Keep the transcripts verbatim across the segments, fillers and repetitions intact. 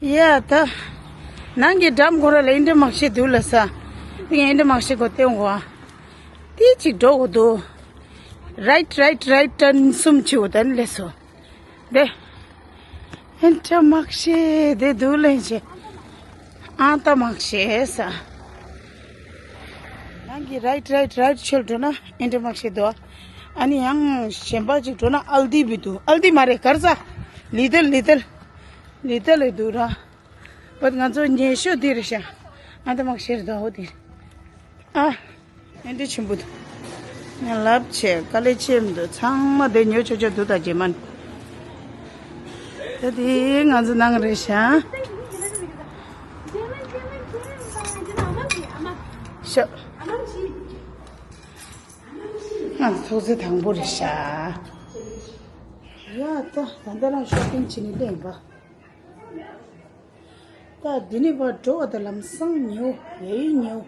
ཡ་ད། ནང་གི་འགྲམ་ཁོ་ར་ལ་ཨིན་ཏྲ་མག་ཤེས་འདུག་ལ་ས། དེ་ངས་ཨིན་ཏྲ་མག་ཤེས་གོ་སྟེ་འོང་བ། དེ་གཅིག་འགྲོ་དགོས་འདུག་རའིཊ་རའིཊ་རའིཊ་ཊརན་གསུམ་བྱེད་དགོས་ད་ནི་ལས་སོ། དེ། ཨིན་ཏྲ་མག་ཤེས་དེ་འདུག་ལེན་ཆེ། ཨང་ཏ་མག་ཤེས་ས། ནང་གི་རའིཊ་རའིཊ་རའིཊ་ཆོལ་འགྲོ་ན་ཨིན་ཏྲ་མག་ཤེས་འདུག་ཨ་ནི་ཡང་གཞན་པ་ཅིག་འགྲོ་ན་ཨལ་དི་བི་འདུག་ཨལ་དི་མ་རེད་གར་ས། ལི་ཏལ་ལི་ཏལ། ལི་ཏལ་ལི་འདུག་ར། བད་ང་ཚོ་ཉེ་ཤོས་འདི་རེད་ཤག་ཨང་ཏ་མག་ཤེས་རེད་འདུག་འོ་འདི་རེད། ཨ། ཨེ་འདྲ་ཆེན་པོ་འདུག་ང་ལབ་བྱས་དཀའ་ལས་ཆེ་མི་འདུག་ཚང་མ་དེ་ཉོ་ཆོག་ཆོག་འདུག་ད་རྗེས་མ། ད་དེ་ང་ཚོ་ནང་རེད་ཤག་ཤག་ང་ཚོ་ཐོག་བརྩེགས་དང་པོ་རེད་ཤག་ཡ་ད་ད་ལྟ་རང་ཤོ་པིང་བྱེད་ནི་ལེན་པ། ད་འདི་ནས་ཕར་འགྲོ་བ་དང་ལམ་སང་ཉོ་ཡ་ཡི་ཉོ།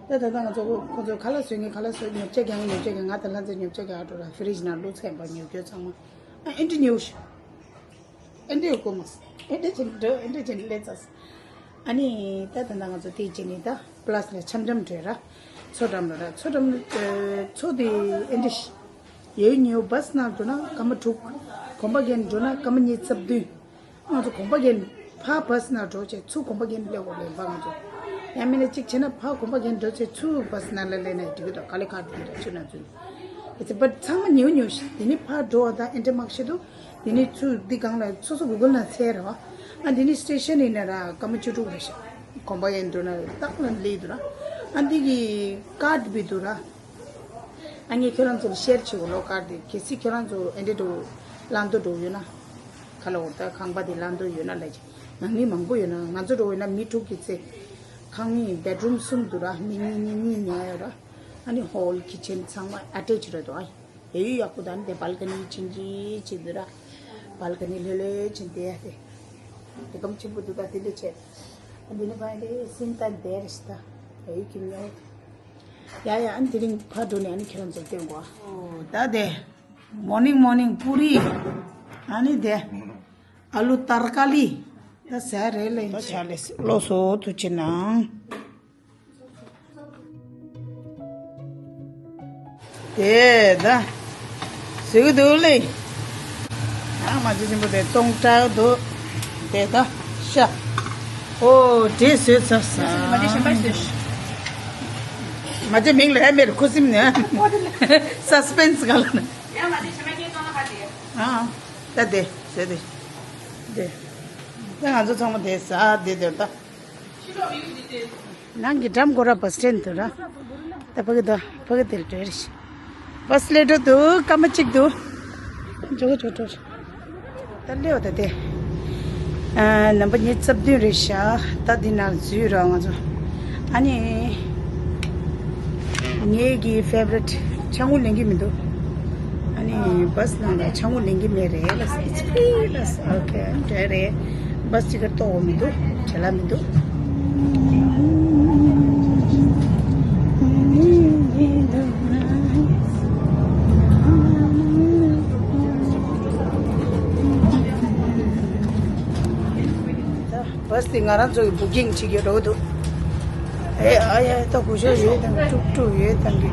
ད་ད་ལྟ་ང་ཚོ་ཁོ་ཚོ་ཁ་ལག་བཟོས་ངེས་ཁ་ལག་བཟོས་ཉོ་ཆ་རྒྱང་ཉོ་ཆ་རྒྱང་ང་དང་ལྷ་མཛེས་ཉོ་ཆ་རྒྱང་འགྲོ་ར་ཧྥི་རིཇ་ནང་བླུགས་ཚར་ཡིན་པ་ཉོ་རྒྱུ་ཚང་མ། ཨ་ཨེ་འདྲ་ཉོ་ཤི། ཨེ་འདྲ་ཡོད་གོ་མ་སི། ཨེ་འདྲ་བྱས་ནས་འགྲོ་ཨེ་འདྲ་བྱས་ནས་སླེབས་ཚར་སི། ཨ་ནི་ད་ད་ལྟ་ང་ཚོ་དེ་བྱས་ནས་ད་པ་ལ་སི་ལ་འཆམ་འཆམ་འགྲོ་ར། མཚོ་འགྲམ་ལ་ར་མཚོ་འགྲམ་ལ་མཚོ་དེ་ཨེ་འདྲ་ཤི། ཡ་ཡི་ཉོ་བྷ་སི་ནང་འགྲོ་ན་སྐར་མ་དྲུག་གོམ་པ་གན་འགྲོ་ན་སྐར་མ་ཉི་ཤུ་རྩ་བདུན། ང་ཚོ་གོམ་པ་གན་ཕར་བྷ་སི་ནང་འགྲོ་བྱས་ཚུར་གོམ་པ་གན་སླེབས་དགོས་རེད་པ་ང་ཚོ། ཡང་མིན་ན་གཅིག་བྱས་ན་ཕར་གོམ་པ་གན་འགྲོ་བྱས་ཚུར་བྷ་སི་ནང་ལ་སླེབས་ན་འགྲིག་གི་འདུག་ག་ལེ་ཁག་འགྲིག་གི་འདུག་ཚུར་ནང་ཚུར། ཨེ་ཚེ་བར་ཚང་མ་ཉོ་ཉོ་ཤི་དེ་ནི་ཕར་འགྲོ་བ་དང་ཨེ་འདྲ་མག་ཤེས་འདུག་དེ་ནི་ཚུར་འདི་སྒང་ལ་སོ་སོ་གུ་གལ་ནང་འཚོལ་ར་བ། ཨ་འདི་ནི་སི་ཊེ་ཤན་ཡིན་ན་ར་སྐར་མ་བཅུ་དྲུག་རེད་ཤག་གོམ་པ་གན་འགྲོ་ན་རྟག་ལ་སླེབས་འདུག་ར། ཨ་འདི་གི་ཀར་བི་འདུག་ར། ཨ་ངས་ཁྱོད་རང་ཚོར་ཤེར་བྱེད་དགོས་ལོ་ཀར་དེ་གལ་སྲིད་ཁྱོད་རང་ཚོ་ཨེ་འདྲེ་འགྲོ་བླང་དོ་འགྲོ་ཡོད་ན། ཁ་ལ་འོར་ད་ཁང་པ་དེ་བླང་དོ་ཡོད་ན་ལས་ཀྱི་ནང་མི་མང་པོ་ཡོད་ན་ང་ཚོ་འགྲོ་ཡོད་ན་མི་དྲུག་གི་ཚེ། ཁང་མིག་བེད་རུམ་གསུམ་འདུག་ར་མི་གཉིས་གཉིས་གཉིས་ཉལ་ཡོད་ར། ཨ་ནི་ཧོལ་ཁི་ཆན་ཚང་མ་ཨ་ཊེཆ་རེད་དོ་ཨ། ཡ་ཡུལ་ཡག་པོ་དང་དེ་བལ་ཀ་ནི་ཆིན་ཆིན་ཆིན་འདུག་ར། བལ་ཀ་ནི་ལྷོད་ལྷོད་ཆིན་དེ་ཡ་དེ། དེ་གམ་ཆེན་པོ་འདུག་ད་དེ་འདྲ་བྱས། ཨ་འདི་ནི་བ་ཡ་དེ་སིན་ཏན་དེ་རེད་ཤི་ད། ཡ་ཡུལ་ཁྱིམ་ཉོ། ཡ་ཡ་ཨ་ནི་དེ་རིང་ཕར་འགྲོ་ནས་ཨ་ནི་ཁྱེད་རང་ཚོར་སྟོན་དགོས། ཨོ་ད་དེ། མོར་ནིང་མོར་ནིང་པུ་རི། ཨ་ནི་དེ། ཨ་ལུ་ཏར་ཀ་ལི། ད་ཟ་རེད་ལེ་ད་ཆ་ལེ་ལོ་སོ་ཐུ་ཆི་ནང་། དེ་ད། ཟུག་འདུག་ལེ། ཨ་མ་ཇི་ཆེན་པོ་དེ་སྟོང་ཀྲག་འདུག་དེ་ད་ཤ། ཨོ་དེ་བཟོས་ཚར་ས། མ་ཇི་ཞིམ་པ་ཞིག་མ་ཇི་མིང་ལ་ཧེ་མེར་ཁུ་སིམ་ནས། སཱ་སི་པེན་སི་ག་ལ་ན། ཡ་མ་ཇི་ཞིམ་པ་སྐྱེས་སོང་ན་ཧ་ཅི། ཨ་ད་དེ་བཟོས་དེ། དེ། ད་ང་ཚོ་ཚང་མ་དེ་ཟ་དེ་དེ་ད། ནང་གི་འགྲམ་སྐོར་ར་བ་སི་སི་ཊེན་དུ་ར། ད་ཕ་གི་ད་ཕ་གི་དེར་འགྲོ་རེ་ཤི། བ་སི་ལེ་འགྲོ་འདུག་སྐར་མ་གཅིག་འདུག་འགྲོ་གི་འགྲོ་འགྲོ། ད་སླེབས་ད་དེ། ཨ་ནམ་པ་ཉི་ཤུ་རྩ་བདུན་རེད་ཤག་ད་འདི་ནང་འཛུལ་ར་ང་ཚོ། ཨ་ནི། ངེད་ཀྱི་ཕེ་ཝ་རི་ཊི་ཆང་བུ་ལེན་གྱི་མི་འདུག་ཨ་ནི་བ་སི་ནང་ལ་ཆང་བུ་ལེན་གྱི་མེད་རེད་ལ། It's free ལ། ཨོ་ཁེ་འདྲ་རེད། བ་སི་ཅིག་ག་གཏོགས་མི་འདུག་བྲེལ་བ་མི་འདུག་བ་སི་དེ་ང་རང་ཚོ་གི་བུ་ཀིང་བྱེད་ཀྱི་འགྲོ་གི་འདུག་ཨེ་ཨ་ཡ་ད་གུ་ཤོ་ཡོད་དང་དཀྲུག་དཀྲུག་ཡོད་དང་གི་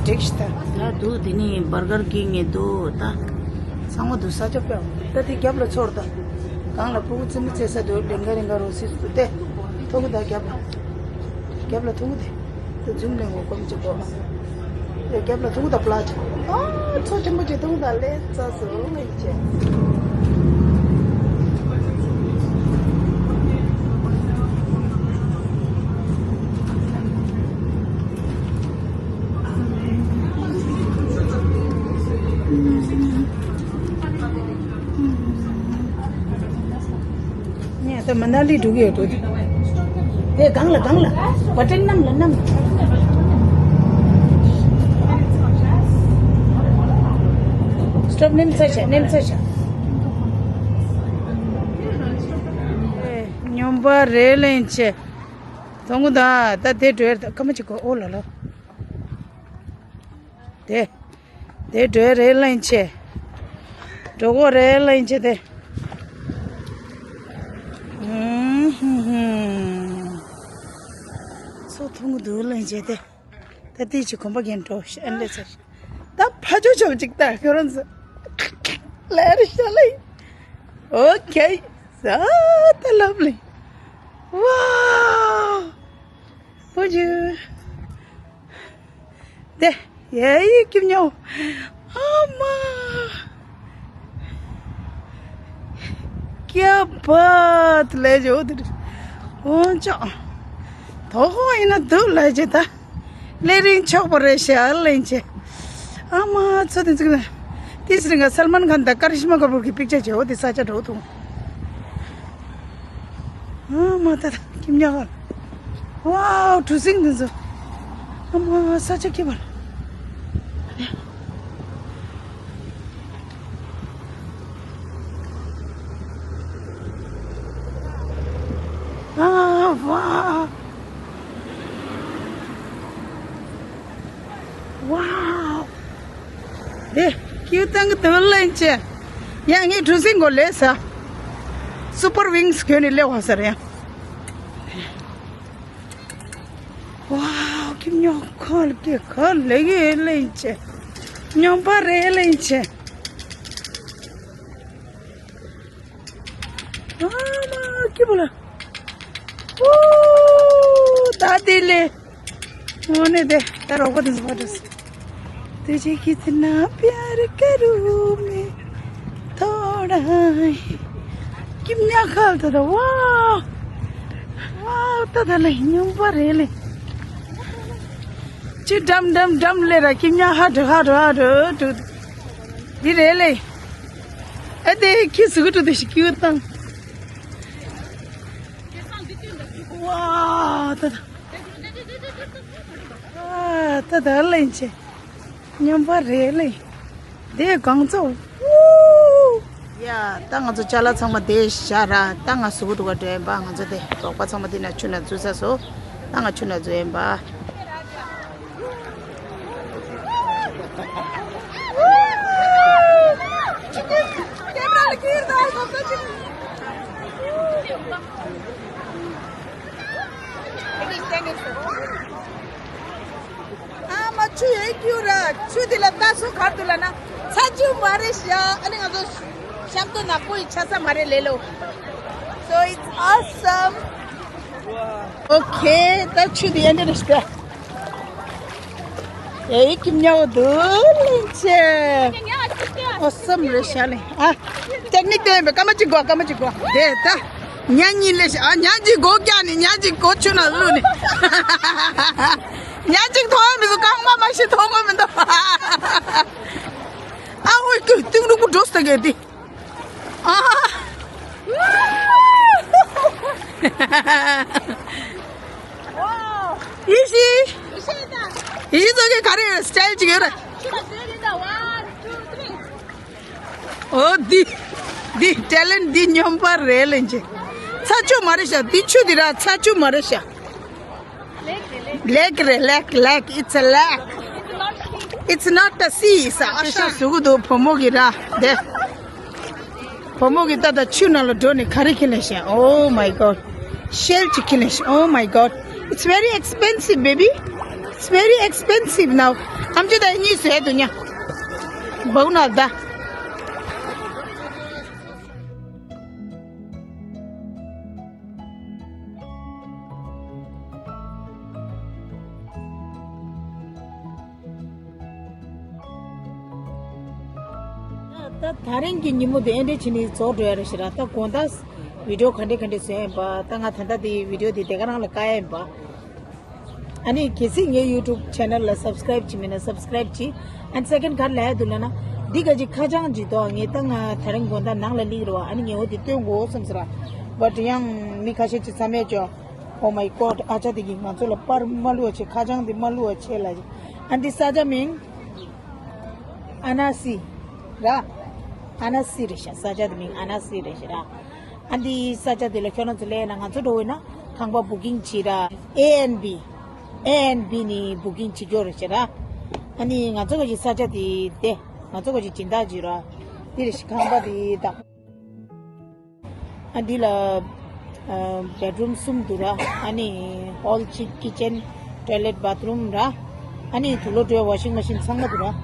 འགྲིག་ཤི་ད། ད་འདུག་དེ་ནི་བར་གར་གི་ངེས་འདུག་ད། ཚང་མ་འདུག་ས་ཆ་ཕེབས་ད་དེ་རྒྱབ་ལ་ཚོར་ད། གང་ལ་ཕྲུ་གུ་རྩེད་མོ་རྩེ་ས་འདུག་ལེང་ག་རེང་ག་རོ་སི་སུ་དེ། ཐོག་གི་ད་རྒྱབ་ལ། རྒྱབ་ལ་ཐུང་གི་དེ། དེ་ཛུམ་ལེན་གོ་གོམ་གཅིག་གོ། དེ་རྒྱབ་ལ་ཐུང་གི་ད་པ་ལ་ཅིག་ཨ་ཚོ་ཆེན་པོ་ཅིག་ཐུང་གི་ད་ལེ་ཙ་སུ་ལེ་ཅེ། ངས་ད་མ་ན་ལི་འགྲོ་གི་ཡོད་འགྲོ། དེ་སྒང་ལ་སྒང་ལ་བ་ཏན་གནམ་ལ་གནམ། སི་ཊོབ་ནེམ་ཚ་ཤ་ནེམ་ཚ་ཤ། སྨྱོན་པ་རེད་ལེན་ཆེ། ཐོང་གུ་ད་ད་དེ་འགྲོ་ཡར་ད་ཁ་མ་ཅིག་གོ་ཨོ་ལ་ལོ། དེ། དེ་འགྲོ་རེད་ལེན་ཆེ། འགྲོ་གོ་རེད་ལེན་ཆེ་དེ། ཐུང་དུ་ལེན་བྱས་ཏེ། ད་དེ་ཅི་གོམ་པ་རྒྱན་འགྲོ་ཤ་ཨན་ལེ་ཚར། ད་ཕ་ཇོ་ཆོག་ཅིག་ད་ཁྱོད་རང་ཚོ། ལེ་རི་ཤ་ལེ། ཨོ་ཁེ། ཟ་ད་ལབ་ལེ། ཝའོ། ཕ་ཇོ། དེ། ཡེ་ཡི་ཀིམ་ཉོ། ཨ་མ། ཀྱ་བ་ལེ་ཇོ་དེ། འོ་ཅག་དོ་ཧོ་ཡིན་ན་འདུག་ལ་ཇེ་ད། ལེ་རིང་ཆོག་པ་རེད་ཤ་ལེན་ཆེ། ཨ་མ་ཚོ་དེ་ཚིག་ན། དེ་ཚིག་ན་སལ་མན་ཁན་དང་ཀ་རི་ཤི་མ་ཀ་པུར་གྱི་པིག་ཅར་ཇོ་དེ་ས་ཆ་འགྲོ་ཐུང་། ཨ་མ་ད་ད་ཀིམ་ཉ་ཧར། ཝའོ་གྲུ་གཟིངས་འདི་ཚོ། ཨ་མ་ས་ཆ་སྐྱིད་པ། ཨ་ཝའོ། ཝའོ། དེ་ཀིའུ་ཏང་གི་དོན་ལེན་ཆེ། ཡང་ངས་གྲུ་གཟིངས་གོ་ལེ་ས། སུ་པར་ཝིང་སི་གྱོན་ནས་སླེབས་བ་ཟེར་ཡང་། ཝའོ་ཀིམ་ཉོ་ཁོ་ལ་ཀི་ཁོ་ལེ་གི་ལེན་ཆེ། ཉོམ་པ་རེ་ལེན་ཆེ། ཨ་མ་ཀི་བོ་ལ། ཨོ། ད་དེ་ལེ། ཨོ་ནེ་དེ། ད་རོགས་པ་དེ་ཚོ་བ་འགྲོ་སི། तुझे कितना प्यार करूँ मैं थोड़ा ही। ཀིམ་ཉ་ཁ་ད་ད་ཝའོ། ཝའོ་ད་ད་ལེ་ཉོམ་པ་རེ་ལེ། ཅི་འགྲམ་འགྲམ་འགྲམ་ལེ་ར་ཀིམ་ཉ་ཧ་དྲི་ཧ་དྲི་ཧ་དྲི་དྲི། འདི་རེད་ལེ། ཨ་དེ་ཁྱི་ཟུག་དྲུག་དེ་ཞིག་ཀིའུ་བཏང་། ཝ་ད་ད། ཨ་ད་ད་ལེན་ཆེ། ཉམས་པ་རེད་ལེ། དེ་གང་ཚོ། ཡ་ད་ང་ཚོ་ཅ་ལག་ཚང་མ་དེ་བཞག་ར། ད་ང་ཟུག་དྲུག་ག་འགྲོ་ཡིན་པ། ང་ཚོ་དེ་རོགས་པ་ཚང་མ་དེ་ན་ཆུ་ན་འཛུལ་ས་སོ། ད་ང་ཆུ་ན་འཛུལ་ཡིན་པ། ཨ་མ་ཆུ་ཡོད་ཀྱུ་ར། ཆུ་དེ་ལ་ལྟ་སོ་གར་དུ་ལ་ན་ཚ་ཆུ་མ་རེད་ཤག་ཨ་ནི་ང་ཚོ་ཤམ་ཏོ་ནག་པོ་ཡི་ཆ་ས་མ་རེད་ལེ་ལོ། So it's awesome. Okay, ད་ཆུ་དེ་ཡན་དེ་རེད་ཤག་ཨེ་ཀིམ་ཉའོ་དུ་ལིན་ཆེ། ཨོ་སམ་རེད་ཤག་ལེ། ཨ་ཏེག་ནིག་དེ་ཡིན་པས་སྐར་མ་གཅིག་དགོས། སྐར་མ་གཅིག་དགོས། དེ་ད་ཉ་གཉིས་ལེ་ཤག་ཨ་ཉ་གཅིག་སྒོ་བཀྱག་ནི་ཉ་གཅིག་སྒོ་ཆུ་ནང་བླུགས་ནི། ཉ་གཅིག་མཐོང་མི་འདུག་རྐང་པ་མ་ཤི་མཐོང་གི་མི་འདུག་ཨ་ཧོ་ཀུ་ཏུང་རུ་ཀུ་འགྲོ་སྟེ་གེ་དེ། ཨ་ཧ། ཡེ་ཤེས། ཡེ་ཤེས་ཚོ་གི་ག་རེ་ཡོད། སི་ཊལ་ཅིག་ཡོད་ར། ཨོ་འདི་འདི་ཊེ་ལེན་ཊི་འདི་སྨྱོན་པ་རེད་ལེན་ཅེ། ཚ་ཆུ་མ་རེད་ཤག་འདི་ཆུ་འདི་ར་ཚ་ཆུ་མ་རེད་ཤག Lake རེད། Lake, lake, it's a lake. It's not a sea. ས་ཨ་ཤ་ཟུག་གི་འདུག་བུ་མོ་གི་ར་དེ། བུ་མོ་གི་ད་ད་ཆུ་ནང་ལ་འགྲོ་ནས་ག་རེ་ཁྱེར་ལེ་ཤག Oh my God. ཤེལ་ཅིག་ཁྱེར་ལེ་ཤག Oh my God. It's very expensive, baby. It's very expensive now. ཨམ་ཅོག་ད་གཉིས་བཟོས་འདུག་ཉ། བའུ་ན་ད། ད་ད་རིང་གི་ཉིན་མོ་དེ་ཨེ་འདྲས་བྱས་ནས་རྫོགས་འགྲོ་ཡ་རེད་ཤག་ར། ད་དགོང་དག་བི་ཌིའོ་ག་འདྲས་ག་འདྲས་བཟོས་ཡིན་པ། ད་ང་ད་ལྟ་དེ་བི་ཌིའོ་དེ་དེ་ག་རང་ལ་བཀག་ཡ་ཡིན་པ། ཨ་ནི་གལ་སྲིད་ངའི་ཡུ་ཊུབ་ཆེ་ནལ་ལ་སབ་སི་ཀ་རའིབ་བྱས་མེད་ན་སབ་སི་ཀ་རའིབ་བྱེད། And second ག་རེ་ལབ་ཡ་འདུག་ལབ་ན། འདི་ག་ཅིག་ཁ་བྱང་ཅིག་འདུག་ངས་ད་ང་ད་རིང་དགོང་དག་ནང་ལ་སླེབས་རེད་བ། ཨ་ནི་ངས་འོ་དེ་སྟོན་དགོས་བསམ་ཟེར་ར། བཊ་ཡང་མི་ཁ་ཤས་ཅིག་བསམ་ཡས་ཅོ། Oh my God. ཨ་ཅག་དེ་གིས་ང་ཚོ་ལ་པར་མ་བླུགས་པ་བྱས། ཁ་བྱང་དེ་མ་བླུགས་པ་བྱས་ལབ་ཅིག་ཨ་འདི་ས་ཆ་མིང་ཨ་ན་སི་ར། ཨ་ན་སི་རེད་ཤག་ས་ཆ་དེ་མིང་ཨ་ན་སི་རེད་ཤག་ར། ཨ་འདི་ས་ཆ་དེ་ལ་ཁྱོད་རང་ཚོ་སླེབས་ན། ང་ཚོ་འགྲོ་འོས་ན་ཁང་པ་བུ་ཀིང་བྱེད་ར། ཨེ་ཨེན་བི། ཨེ་ཨེན་བི་ནི་བུ་ཀིང་བྱེད་རྒྱུ་རེད་ཤག་ར། ཨ་ནི་ང་ཚོ་གི་ས་ཆ་དེ་དེ་ང་ཚོ་གི་སྦྱིན་བདག་བྱེད་ར། འདི་རེད་ཤག་ཁང་པ་དེ་དང་། ཨ་འདི་ལ་ བེད་རུམ་གསུམ་འདུག་ར། ཨ་ནི་ཧོལ་གཅིག་ཀི་ཅན་ཊོའི་ལེཊ་བཱཐ་རུམ་ར། ཨ་ནི་དུག་ལོག་འགྲོ་ཡ་ཝ་ཤིང་མ་ཤིན་ཚང་མ་འདུག་ར།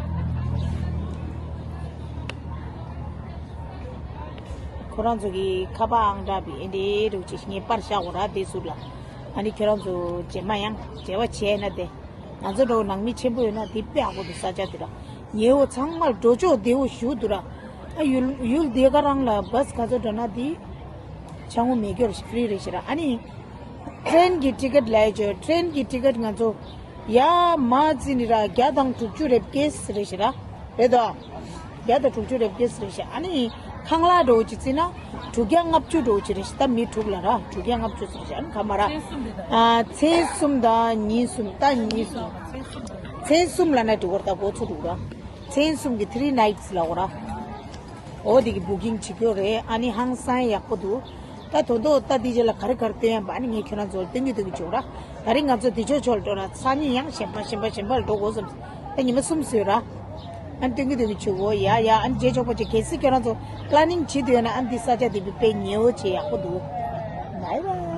ཁོ་རང་ཚོ་གི་ཁ་པར་ཨང་གྲངས་བི་ཨེ་འདྲེ་རུ་ཅིག་ངས་པར་བཞག་གོ་ར་དེ་ཟུར་ལ། ཨ་ནི་ཁྱོད་རང་ཚོ་རྗེས་མ་ཡང་འབྲེལ་བ་བྱས་ན་དེ། ང་ཚོ་འགྲོ་ནང་མི་ཆེན་པོ་ཡོད་ན་དེ་དཔེ་ཡག་པོ་འདུག་ས་ཆ་དེ་ར། ཉེ་བོ་ཚང་མར་འགྲོ་ཕྱོགས་བདེ་བོ་ཞུ་འདུག་ར། ཨ་ཡུལ་ཡུལ་དེ་ག་རང་ལ་བྷ་སི་ག་ཚོད་འགྲོ་ན་དེ་ཆ་ངོ་མེད་སྐྱོར་ཞིག་ཧྥི་རི་རེད་ཤི་ར། ཨ་ནི་ཊེན་གི་ཊི་ཀེཊ་ལས་ཅོ་ཊེན་གི་ཊི་ཀེཊ་ང་ཚོ་ཡ་མ་ཙི་ནི་ར་བརྒྱ་དང་དྲུག་ཅུ་རེ་བརྒྱད་རེད་ཤི་ར། རེད་དོ། བརྒྱ་དང་དྲུག་ཅུ་རེ་བརྒྱད་ཟེར་ཞེས། ཨ་ནི་ཁང་གླ་འགྲོ་ཅི་ཙི་ན་དྲུག་བརྒྱ་ལྔ་བཅུ་འགྲོ་ཅི་རེ་ཞེས། ད་མི་དྲུག་ལ་ར་དྲུག་བརྒྱ་ལྔ་བཅུ་ཟེར་ཞེས། ཨ་ནི་ག་མ་ར། ཨ་མཚན་གསུམ་དང་ཉིན་གསུམ། ད་ཉིན་གསུམ། མཚན་གསུམ་ལ་ན་འགྲིག་གོ་ར། ད་གོ་ཚོ་འགྲིག་ར། མཚན་གསུམ་གྱི་ཐི་རི་ནའིཊ་སི་ལ་གོ་ར། འོ་དེ་གི་བུ་ཀིང་བྱེད་རྒྱུ་རེད། ཨ་ནི་ཧང་སང་ཡག་པོ་འདུག་ད་དོ་དོ་ད་དེ་རྗེས་ལ་ག་རེ་ག་རེ་སྟོན་ཡ་བ་ནི་ངས་ཁྱོད་རང་ཚོར་སྟོན་གི་སྟོན་གི་བྱུང་ར། ད་རིང་ང་ཚོ་དེ་ཕྱོགས་ཕྱོགས་ལ་འགྲོ་ར། སང་ཉིན་ཡང་གཞན་པ་གཞན་པ་གཞན་པ་ལ་འགྲོ་དགོས་བསམ། ད་ཉི་མ་གསུམ་བཟོས་ར། ཨ་ནི་སྟོན་གི་སྟོན་གི་བྱུང་གོ། ཡ་ཡ། ཨ་ནི་རྗེས་ཕྱོགས་པོ་ཅིག་གལ་སྲིད་ཁྱོད་རང་ཚོ་པ་ལ་ནིང་བྱེད་འདོད་ན་ཨ་ནི་འདི་ས་ཆ་དེ་དཔེ་ཉེ་བོ་བྱེད་ཡག་པོ་འདུག་བྷའི་བྷའི།